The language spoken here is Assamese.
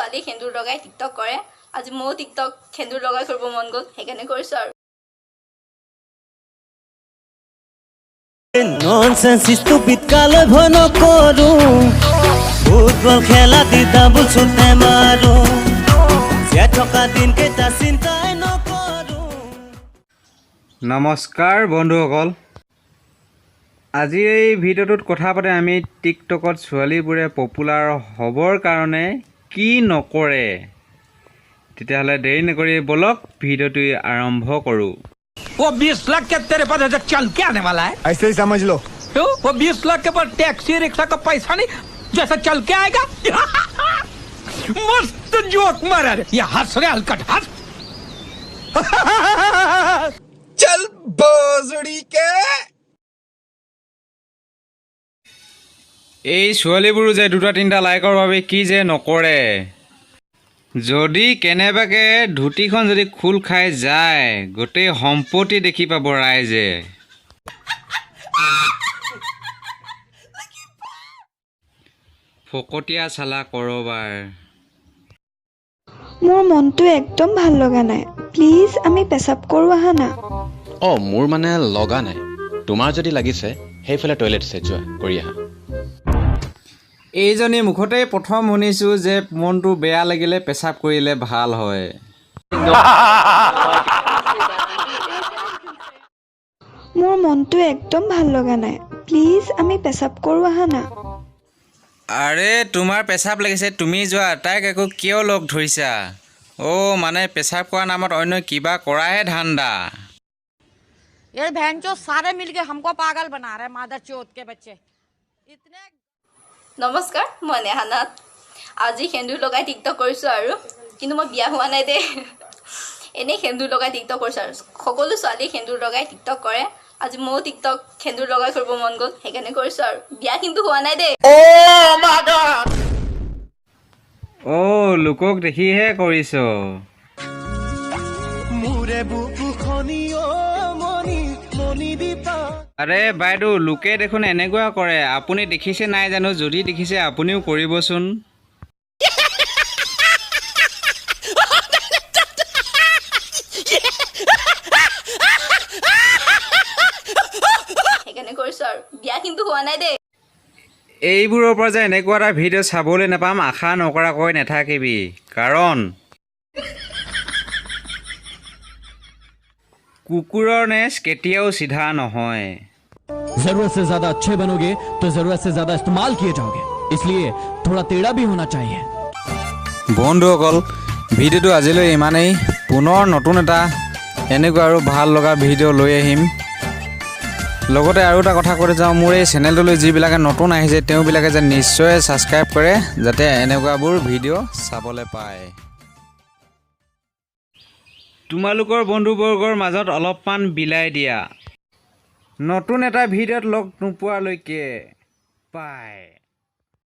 ছোৱালীয়ে সেন্দুৰ লগাই টিকটক কৰে। আজি ময়ো টিকটক সেন্দুৰ লগাই কৰিব মন গ'ল, সেইকাৰণে কৰিছোঁ আৰু। ননসেন্স ষ্টুপিড কালৈ ভয় নকৰো, ফুটবল খেলা দি ডাবুল চুটে মাৰো, জীয়াই থকা দিনকেইটা চিন্তাই নকৰো। নমস্কাৰ বন্ধুসকল, আজিৰ এই ভিডিঅ'টোত কথা পাতিম আমি টিকটকত ছোৱালীবোৰে পপুলাৰ হ'বৰ কাৰণে কি নকৰে। তেতিয়াহ'লে দেৰি নকৰি ব'লক ভিডিঅ'টো আৰম্ভ কৰোঁ। वो 20 लाख के तेरे पास ऐसे चल के आने वाला है? ऐसे ही समझ लो। क्यों, वो 20 लाख के पास टैक्सी रिक्शा का पैसा नहीं जैसा चल के आएगा? मस्त जोक मारा रे। ये हंस रे हलकट हंस। चल भोसड़ी के। এই ছোৱালীবোৰো যে দুটা তিনিটা লাইকৰ বাবে কি যে নকৰে। যদি কেনেবাকৈ ধুতিখন যদি খোল খাই যায়, গোটেই সম্পত্তি দেখি পাব ৰাইজে। ফকতীয়া চালা কৰবাৰ। মোৰ মনটো একদম ভাল লগা নাই। প্লিজ আমি পেচাব কৰোঁ আহা না। অঁ, মোৰ মানে লগা নাই। তোমাৰ যদি লাগিছে, সেইফালে টয়লেট আছে, যোৱা কৰি আহা। এইজনী মুখতেই প্ৰথম শুনিছোঁ যে মনটো বেয়া লাগিলে পেচাব কৰিলে ভাল হয়। মোৰ মনটো একদম ভাল লগা নাই। প্লিজ আমি পেচাব কৰোঁ আহা না। আৰে, তোমাৰ পেচাব লাগিছে, তুমি যোৱা, তাইক আকৌ কিয় লগ ধৰিছা? অ' মানে পেচাব কৰাৰ নামত অন্য কিবা কৰাহে ধান্দা। ये बहन सारे मिलके हमको पागल बना रहे हैं, मादर चोत के बच्चे इतने। নমস্কাৰ, মই নেহা নাথ। আজি সেন্দুৰ লগাই টিকটক কৰিছোঁ আৰু। কিন্তু মই বিয়া হোৱা নাই দেই, এনেই সেন্দুৰ লগাই টিকটক কৰিছোঁ আৰু। সকলো ছোৱালীয়ে সেন্দুৰ লগাই টিকটক কৰে। আজি ময়ো টিকটক সেন্দুৰ লগাই কৰিব মন গ'ল, সেইকাৰণে কৰিছোঁ আৰু। বিয়া কিন্তু হোৱা নাই দেই। অ' লোকক দেখিহে কৰিছ। মোৰে বুকুখনি অ' মণি মণি দীপা। আৰে বাইদেউ, লোকে দেখোন এনেকুৱা কৰে, আপুনি দেখিছে নাই জানো? যদি দেখিছে, আপুনিও কৰিবচোন। সেইকাৰণে কৰিছোঁ আৰু। বিয়া কিন্তু হোৱা নাই দেই। এইবোৰৰ পৰা যে এনেকুৱা এটা ভিডিঅ' চাবলৈ নাপাম আশা নকৰাকৈ নাথাকিবি, কাৰণ কুকুৰৰ নেজ কেতিয়াও চিধা নহয়। जरूरत से ज्यादा अच्छे बनोगे तो जरूरत से ज्यादा इस्तेमाल किए जाओगे, इसलिए थोड़ा टेढ़ा भी होना चाहिए। বন্ধুসকল, ভিডিঅ'টো আজিলৈ ইমানেই। পুনৰ নতুন এটা এনেকুৱা আৰু ভাল লগা ভিডিঅ' লৈ আহিম। লগতে আৰু এটা কথা কৈ যাওঁ, মোৰ এই চেনেলটোলৈ যিবিলাকে নতুন আহিছে, তেওঁবিলাকে যে নিশ্চয় ছাবস্ক্ৰাইব কৰে, যাতে এনেকুৱাবোৰ ভিডিঅ' চাবলৈ পায়। তোমালোকৰ বন্ধুবৰ্গৰ মাজত অলপমান বিলাই দিয়া। নতুন এটা ভিডিঅ'ত লগ নোপোৱালৈকে বাই।